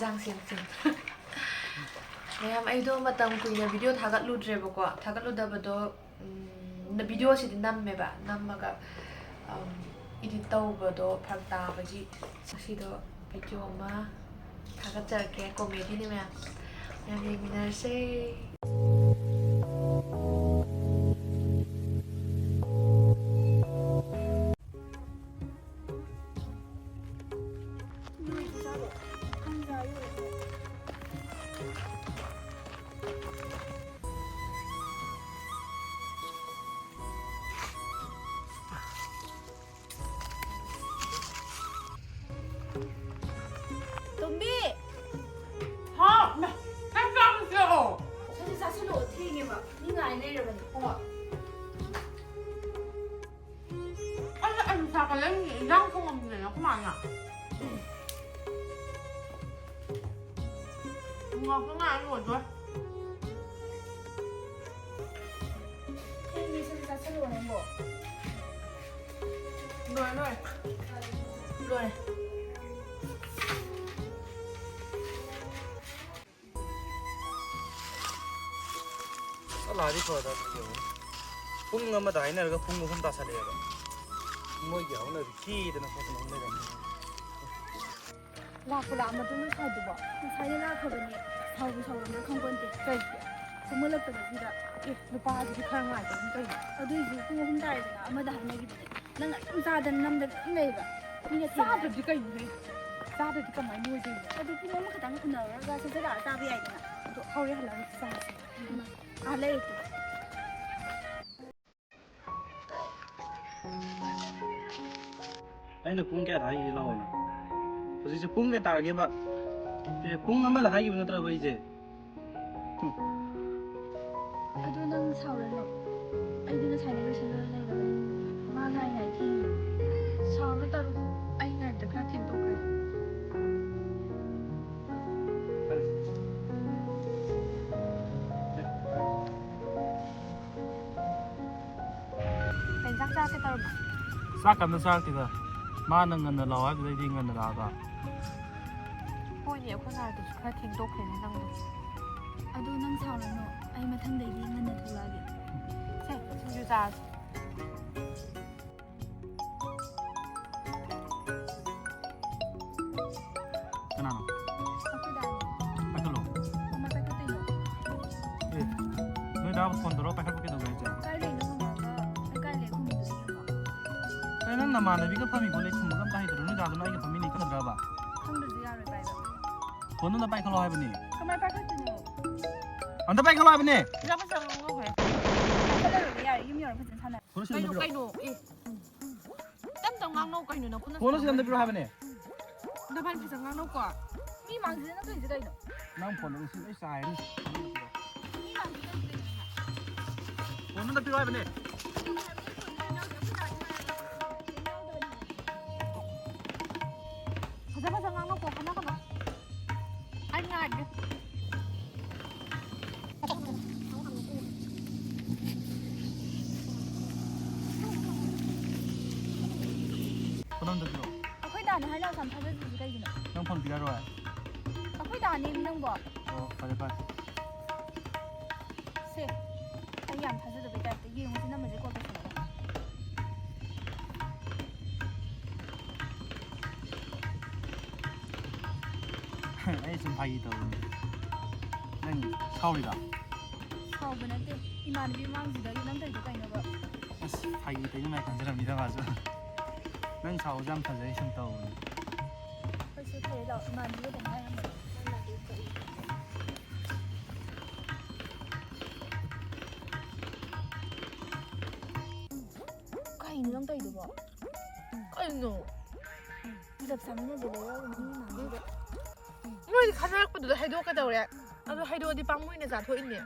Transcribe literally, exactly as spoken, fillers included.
ꯆꯥꯡ ꯁꯦꯝ ꯁꯦꯝ꯫ ꯃꯌꯥꯝ, ꯑꯩꯗꯣ ꯃꯇꯝ ꯀꯨꯏꯅ ꯚꯤꯗꯤꯑꯣ ꯊꯥꯒꯠꯂꯨꯗ꯭ꯔꯦꯕꯀꯣ꯫ ꯊꯥꯒꯠꯂꯨꯗꯕꯗꯣ, ꯎꯝ, ꯚꯤꯗꯤꯑꯣꯁꯤꯗꯤ ꯅꯝꯃꯦꯕ꯫ ꯅꯝꯃꯒ, ꯎꯝ, ꯏꯗꯤꯠ ꯇꯧꯕꯗꯣ ꯐꯔꯛ ꯇꯥꯕꯒꯤ ꯉꯁꯤꯗꯣ ꯚꯤꯗꯤꯑꯣ ꯑꯃ ꯊꯥꯒꯠꯆꯔꯛꯀꯦ꯫ ꯀꯣꯃꯦꯗꯤꯅꯦ ꯃꯌꯥꯝ꯫ ꯃꯌꯥꯝ ꯌꯦꯡꯃꯤꯟꯅꯔꯁꯦ꯫ ꯇꯣꯝꯕꯤ! ꯍꯥꯎ! ꯃ-, ꯆꯥꯛ ꯆꯥꯕꯁꯨ ꯂꯥꯛꯑꯣ꯫ ꯁꯠ ꯁꯠ ꯆꯥꯁꯤꯜꯂꯛꯑꯣ, ꯊꯦꯡꯉꯦꯕ꯫ ꯃꯤ ꯉꯥꯏ ꯂꯩꯔꯕꯅꯤ꯫ ꯍꯣꯏ꯫ ꯑꯩꯅ ꯑꯂꯨ ꯁꯥꯛꯀ ꯂꯩꯔꯤꯅꯦ, ꯏꯟꯖꯥꯡ ꯊꯣꯡꯉꯝꯗ꯭ꯔꯦꯅ ꯑꯩꯈꯣꯏ ꯃꯥꯅ꯫ ꯉꯥꯛꯇ ꯉꯥꯏꯔ ꯂꯣꯏꯗꯣꯔꯦ꯫ ꯊꯦꯡꯉꯦ, ꯁꯠ ꯁꯠ ꯆꯥꯁꯤꯜꯂꯛꯑꯣ ꯅꯪꯕꯣ꯫ ꯂꯣꯏꯔꯦ, ꯂꯣꯏꯔꯦ꯫ ꯂꯣꯏꯔꯦ꯫ ꯆꯠꯂꯛꯑꯗꯤ ꯐꯗꯧꯅꯤ ꯌꯦꯡꯉꯨ꯫ ꯄꯨꯡ ꯑꯃꯗ ꯍꯥꯏꯅꯔꯒ ꯄꯨꯡ ꯑꯍꯨꯝ ꯇꯥꯁꯜꯂꯛꯑꯦꯕ꯫ ꯃꯣꯏꯒꯤ ꯍꯧꯅꯕꯤ ꯊꯤꯗꯅ ꯈꯣꯠꯇꯅ ꯑꯃꯨꯛ ꯂꯩꯔꯝꯃꯦ꯫ ꯂꯥꯛꯄꯨ ꯂꯥꯛꯑꯝꯃꯗꯣꯏꯅꯤ ꯉꯁꯥꯏꯗꯨꯕꯣ꯫ ꯉꯁꯥꯏꯅ ꯂꯥꯛꯈ꯭ꯔꯕꯅꯦ꯫ ꯁꯥꯎꯕꯨ ꯁꯥꯎꯔꯝꯕ꯭ꯔꯥ ꯈꯪꯄꯣꯟꯇꯦ꯫ ꯀꯩꯒꯤ? ꯈꯪꯍꯜꯂꯛꯇꯕꯁꯤꯗ꯫ ꯑꯦ, ꯅꯨꯄꯥꯗꯨꯗꯤ ꯈꯔ ꯉꯥꯏꯕꯅꯤ ꯀꯩꯅꯣ꯫ ꯑꯗꯨꯏꯁꯨ ꯄꯨꯡ ꯑꯍꯨꯝ ꯇꯥꯔꯦꯗꯅ, ꯑꯃꯗ ꯍꯥꯏꯅꯈꯤꯕꯅꯦ꯫ ꯅꯪ ꯑꯗꯨꯝ ꯆꯥꯗꯅ ꯅꯝꯗꯅ ꯑꯗꯨꯝ ꯂꯩꯕ꯫ ꯃꯤꯅ ꯊꯦꯡꯅ ꯆꯥꯗ꯭ꯔꯗꯤ ꯀꯩꯅꯣꯍꯦ? ꯆꯥꯗ꯭ꯔꯗꯤ ꯀꯃꯥꯏꯅ ꯅꯣꯏꯗꯣꯏꯅꯣ? ꯑꯗꯨ ꯄꯨꯡ ꯑꯃꯈꯛꯇꯪ ꯎꯅꯔꯒ ꯁꯠ ꯁꯠ ꯂꯥꯛꯑ ꯆꯥꯕ ꯌꯥꯏꯗꯅ꯫ ꯑꯗꯣ ꯍꯧꯔꯦ ꯍꯜꯂꯛꯑꯒ ꯆꯥꯔꯁꯤ꯫ ꯏꯃꯥ, ꯑꯥ ꯂꯩꯔꯦ ꯇꯨ꯫ ꯑꯩꯅ ꯄꯨꯡ ꯀꯌꯥꯗ ꯍꯥꯏꯒꯦ ꯂꯥꯛꯑꯣꯅ? ꯍꯧꯖꯤꯛꯁꯦ ꯄꯨꯡ ꯀꯌꯥ ꯇꯥꯔꯒꯦꯕ? ꯑꯦ, ꯄꯨꯡ ꯑꯃꯗ ꯍꯥꯏꯈꯤꯕ ꯅꯠꯇ꯭ꯔꯕ ꯑꯩꯁꯦ? ꯍꯨꯝ꯫ ꯑꯗꯨ ꯅꯪ ꯁꯥꯎꯔꯅꯨ꯫ ꯑꯩꯗꯤ ꯉꯁꯥꯏꯅ ꯂꯣꯏꯁꯤꯜꯂ ꯂꯩꯔꯕꯅꯤ꯫ ꯃꯥ ꯉꯥꯏ ꯉꯥꯏ ꯊꯦꯡꯉꯤ꯫ ꯁꯥꯎꯔꯅꯨ ꯇꯔꯨ꯫ ꯑꯩ ꯉꯥꯏꯕꯗ ꯈꯔ ꯊꯦꯡꯗꯣꯛꯈ꯭ꯔꯦ꯫ ꯀꯩ ꯏꯟꯖꯥꯡ ꯆꯥꯔꯛꯀꯦ ꯇꯧꯔꯝꯃꯣ? ꯆꯥꯛꯀ ꯑꯝꯇ ꯆꯥꯔꯛꯇꯦꯗ꯫ ꯃꯥꯅ ꯉꯟꯅ ꯂꯥꯛꯑꯣ ꯍꯥꯏꯕꯗꯩꯗꯤ ꯉꯟꯅ ꯂꯥꯛꯑꯒ꯫ ꯍꯣꯏ, ꯑꯩꯈꯣꯏ ꯉꯥꯏꯕꯗꯨꯁꯨ ꯈꯔ ꯊꯦꯡꯗꯣꯛꯈ꯭ꯔꯦꯅꯦ ꯅꯪꯗꯣ꯫ ꯑꯗꯨ ꯅꯪ ꯁꯥꯎꯔꯅꯨ, ꯑꯩ ꯃꯊꯪꯗꯩꯗꯤ ꯉꯟꯅ ꯊꯣꯛꯂꯛꯑꯒꯦ꯫ ꯁꯦ, ꯁꯤꯡꯖꯨ ꯆꯥꯔꯁꯤ꯫ ꯀꯅꯥꯅꯣ? ꯑꯩꯈꯣꯏ ꯗꯥꯅꯦ꯫ ꯄꯥꯏꯈꯠꯂꯣ꯫ ꯀꯃꯥꯏ ꯄꯥꯏꯈꯠꯇꯣꯏꯅꯣ? ꯑꯦ, ꯅꯣꯏ ꯗꯥꯕꯨ ꯐꯣꯟ ꯇꯧꯔꯒ ꯄꯥꯏꯈꯠꯄ ꯀꯩꯗꯧꯒꯦ ꯍꯥꯏꯁꯦ? ꯀꯥꯏ ꯂꯩꯅꯣ ꯍꯪꯉꯒ ꯑꯩ ꯀꯥꯏ ꯂꯩ ꯈꯨꯝꯃꯤꯗꯨꯗꯤ ꯌꯦꯡꯉꯣ꯫ ꯀꯩꯅꯣ ꯅꯪ ꯅꯃꯥꯟꯅꯕꯤꯒ ꯐꯝꯃꯤ ꯈꯣꯠꯂꯤ ꯈꯨꯝꯕꯒ ꯑꯝꯇ ꯍꯩꯇ꯭ꯔꯣ? ꯅꯣꯏ ꯗꯥꯗꯨꯅ ꯑꯩꯒ ꯐꯝꯃꯤꯟꯅꯩ ꯈꯪꯗ꯭ꯔꯕ? ꯈꯪꯗ꯭ꯔꯁꯨ ꯌꯥꯔꯣꯏ ꯄꯥꯏꯕ꯫ ꯐꯣꯟꯗꯣ ꯑꯝꯇ ꯄꯥꯏꯈꯠꯂꯣ ꯍꯥꯏꯕꯅꯦ꯫ ꯀꯃꯥꯏ ꯄꯥꯏꯈꯠꯇꯣꯏꯅꯣ? ꯑꯝꯇ ꯄꯥꯏꯈꯠꯂꯣ ꯍꯥꯏꯕꯅꯦ꯫ ꯄꯩꯁꯥ ꯄꯩꯁꯥ ꯉꯥꯡꯅꯧ ꯍꯦ꯫ ꯄꯥꯏꯈꯠꯂꯔꯣꯏꯒꯦ ꯌꯥꯔꯦ, ꯌꯨꯝ ꯌꯧꯔ ꯐꯖꯅ ꯁꯥꯟꯅꯔꯁꯤ꯫ ꯐꯣꯟꯗꯣ ꯁꯤꯜꯂꯝꯗ ꯀꯩꯅꯣ ꯄꯤꯔꯛꯑꯣ꯫ ꯀꯩꯅꯣ? ꯑꯦ꯫ ꯇꯞ ꯇꯞ ꯉꯥꯡꯅꯧ ꯀꯩꯅꯣ, ꯅꯈꯨꯠꯅ ꯐꯣꯟꯗꯣ ꯁꯤꯜꯂꯝꯗ ꯄꯤꯔꯛꯑꯣ ꯍꯥꯏꯕꯅꯦ꯫ ꯅꯕꯥꯅꯤ ꯐꯖꯅ ꯉꯥꯡꯅꯧꯀꯣ꯫ ꯃꯤ ꯃꯥꯡꯁꯤꯗ ꯅꯪ ꯇꯧꯔꯤꯁꯦ ꯀꯩꯅꯣ? ꯅꯪ ꯐꯣꯟꯗꯣ ꯉꯁꯤ ꯂꯣꯏ ꯆꯥꯏꯔꯅꯤ꯫ ꯃꯤ ꯃꯥꯡꯁꯤꯗ ꯅꯪ ꯇꯧꯔꯤꯁꯦ ꯀꯩꯅꯣ? ꯐꯣꯟꯗꯣ ꯑꯝꯇ ꯄꯤꯔꯛꯑꯣ ꯍꯥꯏꯕꯅꯦ꯫ ꯐꯖ ꯐꯖ ꯉꯥꯡꯅꯧꯀꯣ, ꯈꯠꯅꯒꯅꯣ꯫ ꯑꯩ ꯉꯥꯏꯒꯦ꯫ ꯐꯣꯟ ꯑꯝꯇ ꯄꯤꯔꯛꯑꯣ꯫ ꯑꯩꯈꯣꯏ ꯗꯥꯅꯦ ꯍꯥꯏꯔ ꯂꯥꯎ ꯌꯥꯝ ꯊꯥꯖꯗ꯭ꯔꯤꯁꯦ ꯀꯩꯒꯤꯅꯣ? ꯅꯪ ꯐꯣꯟ ꯄꯤꯔꯛꯑꯔꯣꯏ? ꯑꯩꯈꯣꯏ ꯗꯥꯅꯦ ꯃꯤ ꯅꯪꯕꯣ꯫ ꯑꯣ, ꯐꯔꯦ, ꯐꯔꯦ꯫ ꯁꯦ, ꯑꯩ ꯌꯥꯝ ꯊꯥꯖꯗꯕꯩ ꯇꯥꯏꯞꯇ ꯌꯦꯡꯉꯨꯁꯤ, ꯅꯝꯕꯔꯁꯦ ꯀꯣꯜ ꯇꯧꯁꯜꯂꯒ꯫ ꯑꯩ ꯁꯨꯝ ꯐꯥꯒꯤ ꯇꯧꯕꯅꯤ꯫ ꯅꯪ ꯁꯥꯎꯔꯤꯔꯣ? ꯁꯥꯎꯕ ꯅꯠꯇꯦ, ꯏꯃꯥꯟꯅꯕꯤ ꯃꯃꯥꯡꯁꯤꯗ ꯅꯪ ꯇꯧꯔꯤꯗꯣ ꯀꯩꯅꯣꯕ? ꯑꯁ, ꯐꯥꯒꯤ ꯇꯧꯔꯤꯅꯦ ꯃꯥꯏ ꯈꯟꯖꯔꯝꯅꯤꯗ ꯃꯥꯁꯨ꯫ ꯅꯪ ꯁꯥꯎꯕꯁꯦ ꯌꯥꯝ ꯐꯖꯩ, ꯁꯨꯝ ꯇꯧꯕꯅꯤ꯫ ꯑꯩꯈꯣꯏꯁꯨ ꯐꯩ ꯂꯥꯎ, ꯏꯃꯥꯟꯅꯕꯤꯒ ꯑꯗꯨꯝ ꯍꯥꯏꯔꯝꯕꯅꯦ꯫ ꯀꯩꯅꯣ ꯅꯪ ꯇꯧꯔꯤꯗꯨꯕꯣ? ꯀꯩꯅꯣ? ꯄꯨꯂꯞ ꯆꯥꯃꯤꯟꯅꯁꯦ ꯂꯩꯔꯒ ꯃꯤ ꯃꯥꯡꯗꯨꯗ꯫ ꯃꯣꯏꯗꯤ ꯈꯟꯅꯔꯛꯄꯗꯨꯗ ꯍꯩꯗꯣꯛꯀꯗꯧꯔꯦ꯫ ꯑꯗꯣ ꯍꯩꯗꯣꯛꯑꯗꯤ ꯄꯥꯝꯃꯨꯏꯅ ꯆꯥꯊꯣꯛꯏꯅꯦ꯫